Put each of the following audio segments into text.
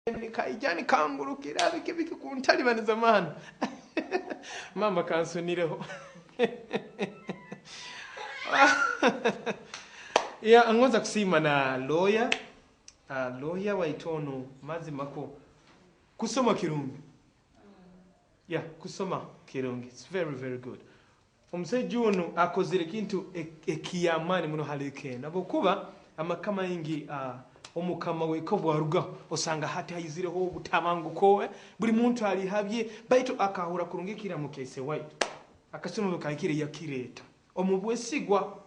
Nikaija nikangurukira biki biki kuntalibaniza maana. Mama kansunireho. Ya ngonza kusiima na lawyer. Lawyer waitu ono mazima ko kusoma kirungi. Yeah, kusoma kirungi. It's very very good. Omusajja ono akozere ekintu ekiyamani muno hali kena. Habwokuba amaka maingi omukama weka bwarugaho osanga hati haizireho obutabanguko, buli muntu ali habye, baitu akahura kurungi ekiramo kyaise waitu. Akasoma kahikire yakireeta omu bwesigwa.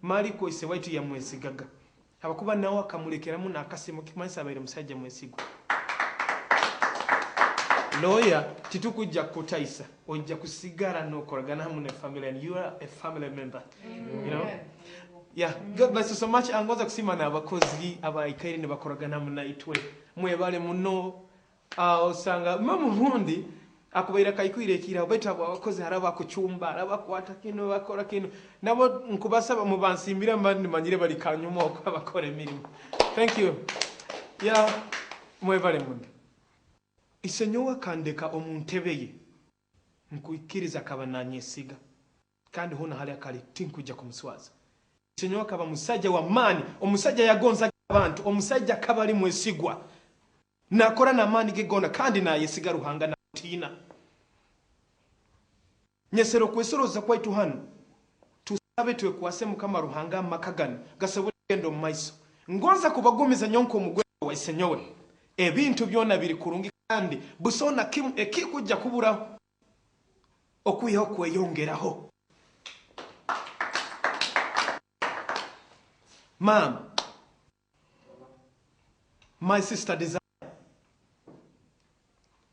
Maliko ise waitu yamwesigaga, habwokuba nawe akamulekeramu n'akasimo kikumanyisa abaire musajja mwesigwa. Lawyer, titukujja kukutaisa, ojja kusigara n'okoragana hamu ne family, and you are a family member. You know? Yeah, God bless you so much. Angoza kusima n'abakozi abaikaire nibakoragana hamu naitwe. Mwebale muno. Osanga mama obundi akubaire kaikwire ekira baitu abo abakozi hari abakucumba, hari abakwata kino, bakora kino. Nabo nkubasaba mubansimbira mba nimanyire bali kanyuma okwo abakora emirimo. Thank you. Yeah, mwebale muno. Isenyowe akandeka omu ntebe ye, nkwikiriza akaba nanyesiga, kandi hona hali akali tinkujja kumuswaza. Isenyowe akaba musajja wa maani, omusajja yagonzaga abantu, omusajja akaba ali mwesigwa, nakora n'amaani ge gona kandi nayesiga Ruhanga namutiina. Nyesera okwesoroza kwaitu hanu, tusabe twekwase Mukama Ruhanga amaka ganu gasobole kugenda omu maiso. Ngonza kubagumiza nyonka omugwe wa isenyowe, ebintu byona biri kurungi kandi busoona kimu ekikujja kuburaho okwihaho kweyongeraho. Mama, my sister Desire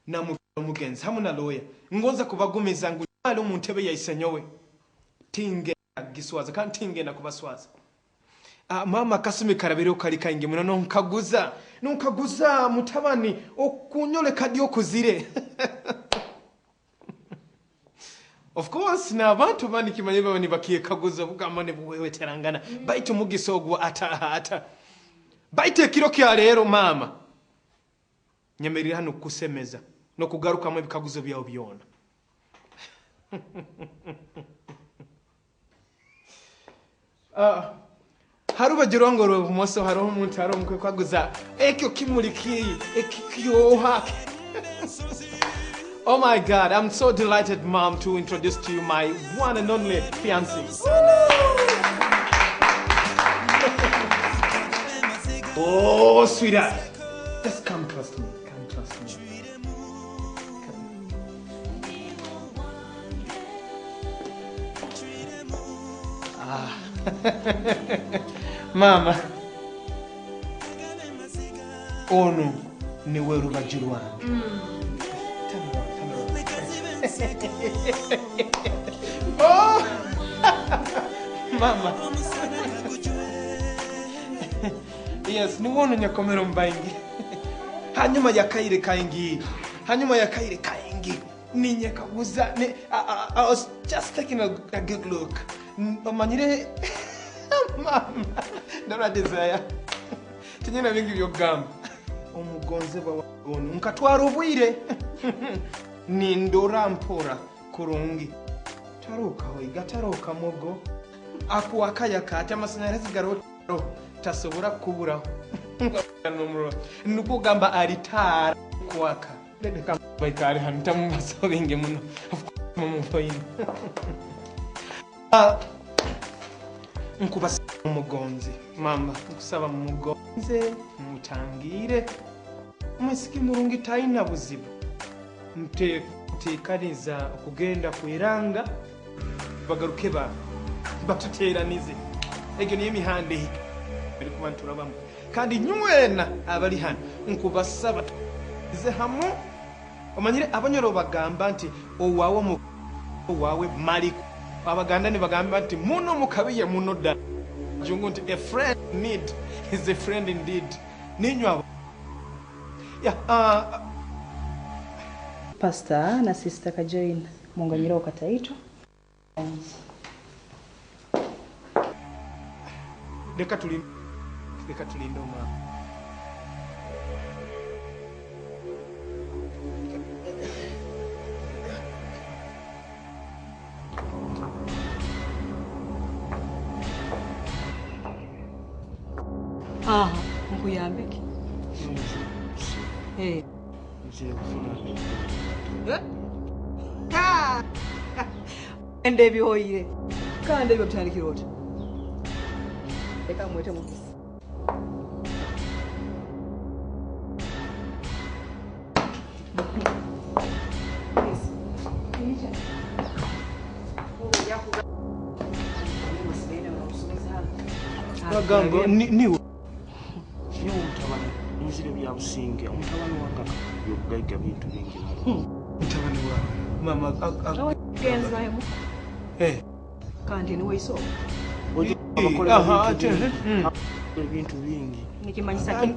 na omugenzi hamu na lawyer, ngonza kubagumiza ngu ali omu ntebe ya isenyowe, tingenda giswaza kandi tingenda kubaswaza. Mama akasumi karabireho kali kaingi muno, nonkaguza mutabani okunyoleka di okuzire. Of course n'abantu bandi kimanye baba nibakyekaguza obugamba nibuweweterangana, baitu mugisa ogwo ata ata. Baitu ekiro kya leero mama, nyemerire hano kukusemeza n'okugarukamu ebikaguzo byawe byona. Hari rubaju rw'ebumoso hariho omuntu hariho omukwekaguza ekyo kimuli ki ekikyoha. Oh my God, I'm so delighted, Mom, to introduce to you my one and only fiancé. Oh, sweetheart, just come trust me. Come trust me. Come. Ah. Mama, ono niwe rubaju rwange. Turn around, turn around. Oh! Mama. Yes, niwono nyakomera omubaingi. Hanyuma yakaire kaingi. Hanyuma yakaire kaingi. Ninyekaguza ne I was just taking a good look. Omanyire mama, ndora Desire. Tinyina bingi byokugamba. Omugonzebwa wange ono nkatwara obwire. Nindora mpora kurungi. Taroka hoiga, taroka mogo. Akuwakayaka ati amasanyalazi garo tasobora kuburaho. Nukwo gamba alitaara kwaka. Leka baikare hano ntamubasaho bingi muno. Of course mumufoine. Nkubasaba mumugonze mama, nkusaba mumugonze, mutangire. Omwisiki murungi talina buzibu. Nteekaniza okugenda kwiranga bagaruke batuteeranize. Egyo niyo emihanda ehika erikuba niturabamu. Kandi nywena abali hano nkubasaba tuze hamu. Omanyire abanyoro bagamba nti owawe owawe maliko. Abaganda nibagamba nti muno mukabiye muno dda. Jungu nti a friend in need is a friend indeed. Ninywe abo. Yeah, Pastor na Sister Kajoin munganyiraho kataito. Leka tulinde omwana. Nkuyambeke. Eh. Eh? Ende ebyoyire. Kandi ebyo bitandikira oti. Leka mwete mukisa. Bagamba niwe mutabani nzire bya businge omutabani wange byobugaiga bintu bingi. Mutabani wawe mama genzayo. Eh. Kandi niwe iso. Ebintu bingi. Nikimanyisa ki?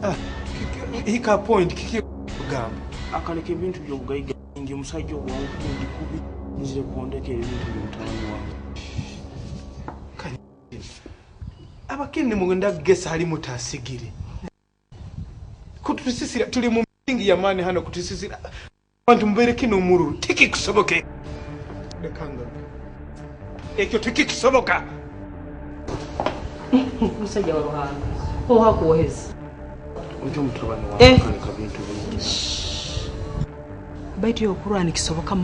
Hika point kiki kugamba. Akaleka ebintu byobugaiga bingi omusajja ogwawukundi kubi nzire kuondeka ebintu by'omutabani wange. Abakini mugenda gesa hali mutasigire. Kutusisira tuli mu mingi ya mani hano kutusisira. Abantu mbere kino mururu tiki kusoboke. Lekanga. Ekyo tiki kusoboka. Musajja wa Ruhanga. Oha kuoheza. Ojo mutabani wange kaleka bintu bingi. Baitu yokurwa nikisoboka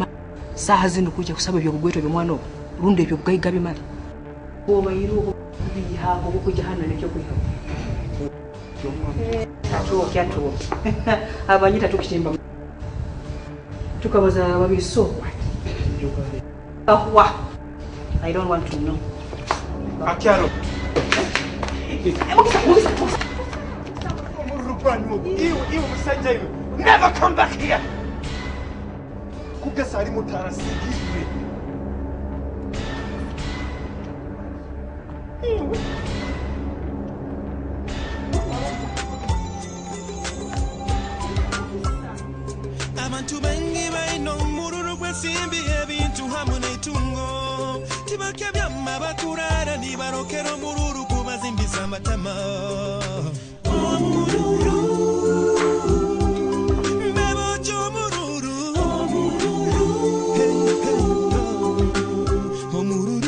saha zino kuja kusaba ebyobugweto by'omwana ogo. Rundi ebyobugaiga bimali. Obayiruko bihago kuja hano nekyo kwiha. Atuo kyatuo. Abanyita tukitimba. Tukabaza babiri so what? Ahwa. I don't want to know. Akyaro. Iwe musajja iwe. Never come back here. Kugesa ali mutarasigirwe. Abantu bengi balina omululu gw'ensimbi ebintu hamu n'etungo tibakebyama bakulala nibalokera omululu gubazimbisa amatama omululu mbeboja omululu omululu.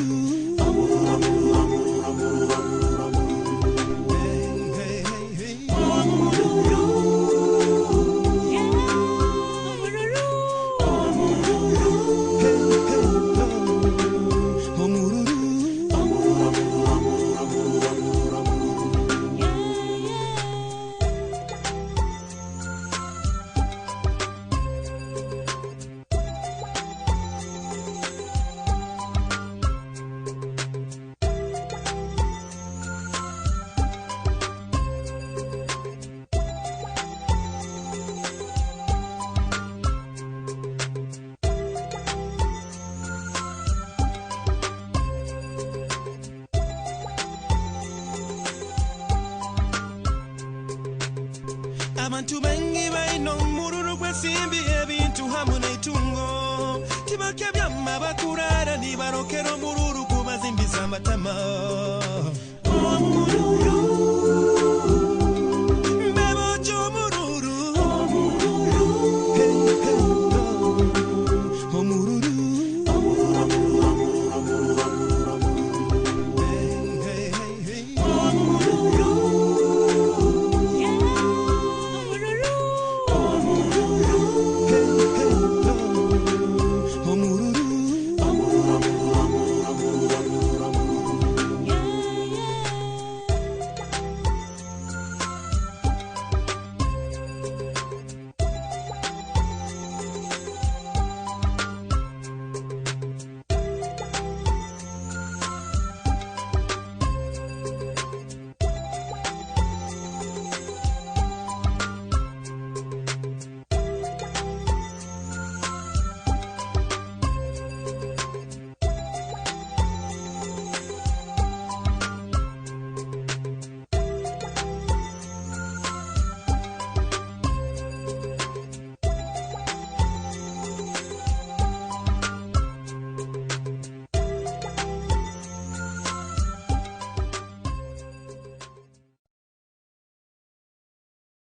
Abantu bengi balina omululu gw'ensimbi ebintu hamu n'etungo tibakebyama bakulala nibalokera omululu gubazimbisa amatama omululu.